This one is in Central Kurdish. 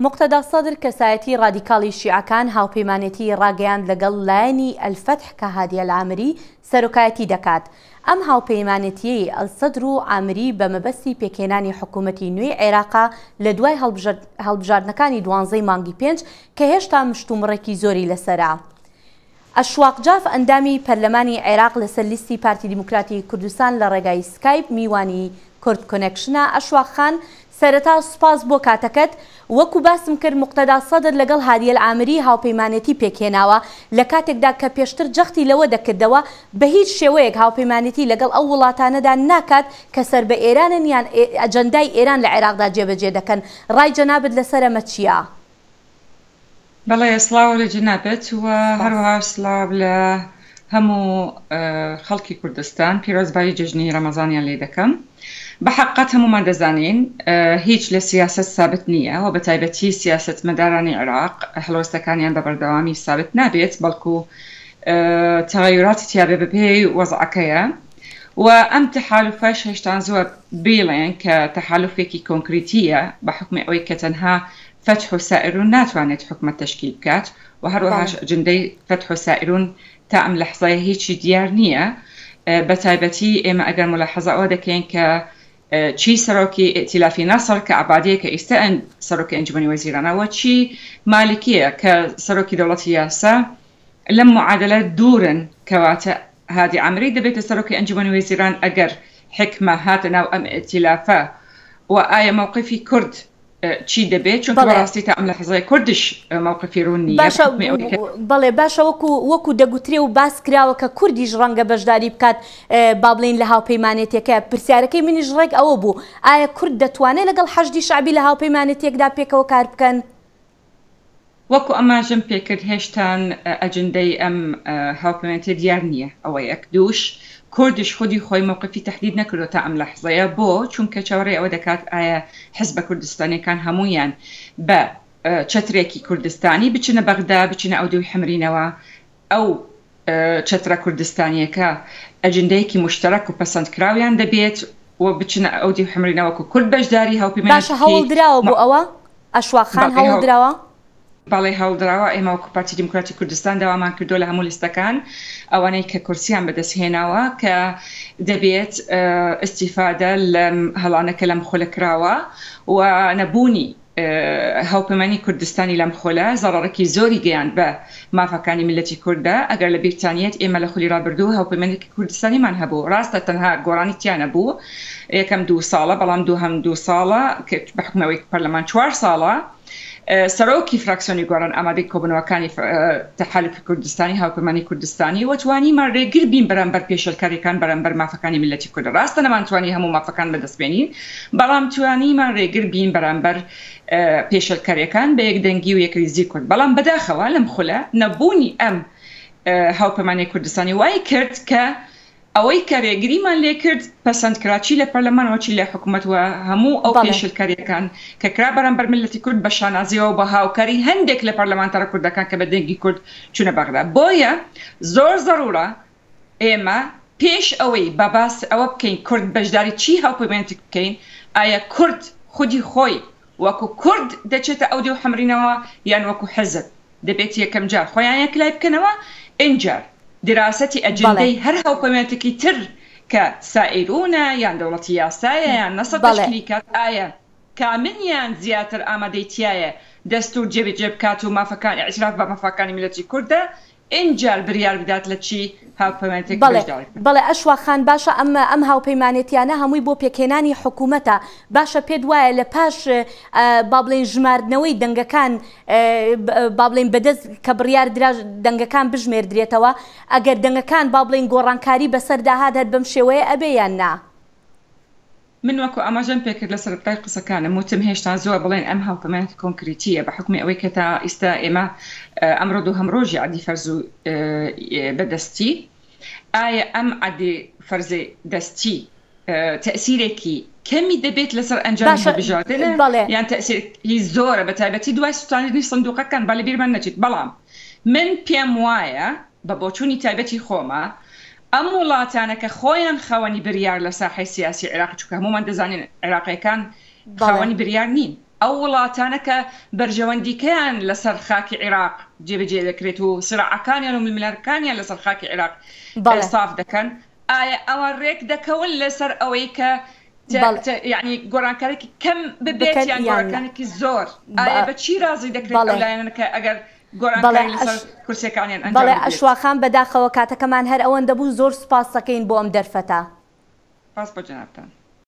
موقتەدا سەدر کەسایەتی ڕادیکاڵی شیعەکان هاوپەیمانێتی ڕاگەیاند لەگەڵ لایەنی ئەلفەتح کە هادی ئەلعامری سەرۆکایەتی دەکات. ئەم هاوپەیمانێتییەی ئەلسەدر و عامری بە مەبەستی پێکهێنانی حکوومەتی نوێی عێراقە لە دوای هەڵبژاردنەکانی دوانزەی مانگی پێنج کە هێشتا مشتومڕێکی زۆری لەسەرە. ئەشواق جاف ئەندامی پەرلەمانی عێراق لەسەر لیستی پارتی دیموکراتی کوردستان لە ڕێگای سکایپ میوانی کورد کۆنێکشنە. ئەشواق خان سەرەتا سوپاس بۆ کاتەکەت. وەکو باسم کرد موقتەدا سەدر لەگەڵ هادی ئەلعامری هاوپەیمانێتی پێکهێناوە لە کاتێکدا کە پێشتر جەختی لەوە دەکردەوە بە هیچ شێوەیەک هاوپەیمانێتی لەگەڵ ئەو وڵاتانەدا ناکات کە سەر بە ئێرانن یان ئەجەندای ئێران لە عێراقدا جێبەجێ دەکەن. ڕای جەنابت لەسەر ئەمە چییە؟ بەڵێ سڵاو لە جەنابت و سپاس. هەروەهاش سڵاو لە هەموو خەڵکی کوردستان پیرۆزبایی جەژنی ڕەمەزانیان لێ دەکەم. بە حەققەت هەموومان دەزانین هیچ لە سیاسەت سابت نییە و بە تایبەتی سیاسەتمەدارانی عێراق هەڵوێستەکانیان بە بەردەوامی سابت نابێت بەڵکو تەغەیوراتی تیابێ بە پێی وەزعەکەیە و ئەم تەحالوفەش هێشتان زووە بیڵێن کە تەحالوفێکی کۆنکریتییە بە حوکمی ئەوەی کە تەنها فەتح و سائرون ناتوانێت حکومەت تەشکیل بکات و هەروەهاش بەڵێ. ئەجندەی فەتح و سائرون تا ئەم لەحزەیە هیچی دیار نییە بەتایبەتی ئێمە ئەگەر مولاحەزە ئەوە دەکەین کە چی سەرۆکی ئیئتیلافی نەسڕ کە عەبادیە کە ئیستە سەرۆکی ئەنجومەنی وەزیرانە و چی مالکیە کە سەرۆکی دەوڵەتی یاسا لەم معادلە دوورن کەواتە هادی عامری دەبێتە سەرۆکی ئەنجومەنی وەزیران ئەگەر حیکمە هاتە ناو ئەم ئیئتیلافە و ئایا مەوقیفی کورد چی دەبێت چونکە بەڵێ. بەڕاستی تا ئەم لەحزەیە کوردیش مەوقفی ڕوون نییە باشە بەحوکمی ئەوەی کە. بەڵێ باشە وەکو وەکو دەگوترێ و باس کراوە کە کوردیش ڕەنگە بەشداری بکات با بڵێین لە هاوپەیمانێتیەکە پرسیارەکەی منیش ڕێک ئەوە بوو ئایا کورد دەتوانێت لەگەڵ حەشدی شەعبی لە هاوپەیمانێتیەکدا پێکەوە کار بکەن؟ وەکو ئاماژەم پێکرد هێشتان ئەجندەی ئەم هاوپەیمانێتیە دیار نییە ئەوە یەک، دووش کوردیش خودی خۆی مەوقفی تەحدید نەکردوە تا ئەم لەحزەیە بۆ؟ چونکە چاوەڕێی ئەوە دەکات ئایا حزبە کوردستانیەکان هەموویان بە چەترێکی کوردستانی بچنە بەغدا بچنە ئەودیوی حەمرینەوە ئەو چەترە کوردستانیەکە ئەجندەیەکی موشتەرەک و پەسەندکراویان دەبێت و بچنە ئەودیو حەمرینەوە وەکو کورد بەشداری باشە هاوپەیمانێتی هەوڵدراوە بۆ ئەوە؟ ئەشواق خان بەڵێ هەوڵدراوە؟ بەڵێ هەوڵدراوە، ئێمە وەکو پارتی دیموکراتی کوردستان داوامان کردووە لە هەموو لیستەکان ئەوانەی کە کورسیان بەدەست هێناوە کە دەبێت ئیستیفادە لەم هەڵانە کە لەم خولە کراوە و نەبوونی هاوپەیمانی کوردستانی لەم خولە زەڕەڕێکی زۆری گەیاند بە مافەکانی میللەتی کوردە، ئەگەر لە بیرتانیەت ئێمە لە خولی ڕابردوو هاوپەیمانێکی کوردستانیمان هەبوو ڕاستە تەنها گۆڕانی تیا نەبوو یەکەم دوو ساڵە بەڵام دووهەم دوو ساڵە بە حوکمی ئەوەی پەرلەمان چوار ساڵە سەرۆکی فراکسیۆنی گۆڕان ئامادەی کۆبوونەوەکانی تەحالوفی کوردستانی، هاوپەیمانی کوردستانی، و توانیمان رێگر بین بەرامبەر پێشێلکارییەکان بەرامبەر مافەکانی میللەتی کورد. راستە نەمانتوانی هەموو مافەکان بەدەست بێنین، بەڵام توانیمان رێگر بین بەرامبەر پێشێلکارییەکان بە یەکدەنگی و یەکریزی کورد. بەڵام بەداخەوە لەم خولە نەبوونی ئەم هاوپەیمانی کوردستانی وای کرد کە ئەوەی کە رێگریمان لێکرد پەسەند کرا چی لە پەرلەمان وە چی لە حکومەت وە هەموو ئەو بەڵێ. پێشلکاریەکان کە کرا بەرامبەر میللەتی کورد بە شانازیەوە و بە هاوکاری هەندێک لە پەرلەمانتارە کوردەکان کە بە دەنگی کورد چونە بەغدا بۆیە زۆر زەڕورە ئێمە پێش ئەوەی بە باس ئەوە بکەین کورد بەشداری چی هاوپەیمانێتیک بکەین ئایا کورد خودی خۆی وەکو کورد دەچێتە ئەودیو حەمرینەوە یان وەکو حزب دەبێت یەکەم جار خۆیان یەکلای بکەنەوە ئینجار دیراسەتی بەڵێ. ئەجندەی هەر هاوپەیمانێتێکی تر کە سائیرونە یان دەوڵەتی یاسایە یان نەسر بەڵێ. تەشکیلی کات ئایا کامنیان زیاتر ئامادەی تیایە دەستور جێبەجێ بکات و مافەکان ئیعتراف بە مافاکانی میللەتی کوردە ئینجار بریار بدات لە چی هاوپەیمانێتێک بەڵێ بەشداری بکات. بەڵێ ئەشواق خان باشە ئەم ئەم هاوپەیمانێتیانە هەمووی بۆ پێکهێنانی حکوومەتە باشە پێت وایە لە پاش با بڵێین ژماردنەوەی دەنگەکان با بڵێین بەدەست کە بڕیار درا دەنگەکان بژمێردرێتەوە ئەگەر دەنگەکان با بڵێین گۆڕانکاری بەسەردا هات هەر بەم شێوەیە ئەبێ یان نا؟ من وەکو ئاماژەم پێکرد لە سەرەتای قسەکانم وتم هێشتا زووە بڵێین ئەم هاوپەیمانێتی کۆنکریتییە بە حوکمی ئەوەی کە تا ئیستا ئێمە ئەمڕۆ دووهەم ڕۆژی عەدی فەرز و بە دەستی ئایا ئەم عەدی فەرزی دەستی تەئسیرێکی کەمی دەبێت لەسەر ئەنجامی باشە هەڵبژاردنە بەڵێ. یان تەئسیرێکی زۆرە بە تایبەتی دوای سوتاندنی سندوقەکان با لەبیرمان نەچێت بەڵام من پێم وایە بە بۆچوونی تایبەتی خۆمە ئەم وڵاتانە کە خۆیان خاوەنی بریار لە ساحەی سیاسی عێراق چونکە هەموومان دەزانین عێراقیەکان بەڵێ. خاوەنی بریار نین. ئەو وڵاتانە کە بەرژەوەندیکەیان لەسەر خاکی عیراق جێبەجێ دەکرێت و سراعەکانیان و ململانەکانیان لەسەر خاکی عیراق ساف دەکەن، ئایا ئەوان رێک دەکەون لەسەر ئەوەی کە یانی گۆڕانکاریی کەم ببێت یان گۆڕانکاریی زۆر؟ ئایا بە چی رازی دەکرێت ئەو لایەنانە کە ئەگەر گۆڕانکاری لەسەر کورسیەکانیان ئەنجام بدرێت؟ بەڵێ ئەشواخان بەداخەوە کاتەکەمان هەر ئەوەندە بوو، زۆر سوپاستەکەین بۆ ئەم دەرفەتە. سوپاس بۆ جەنابتان.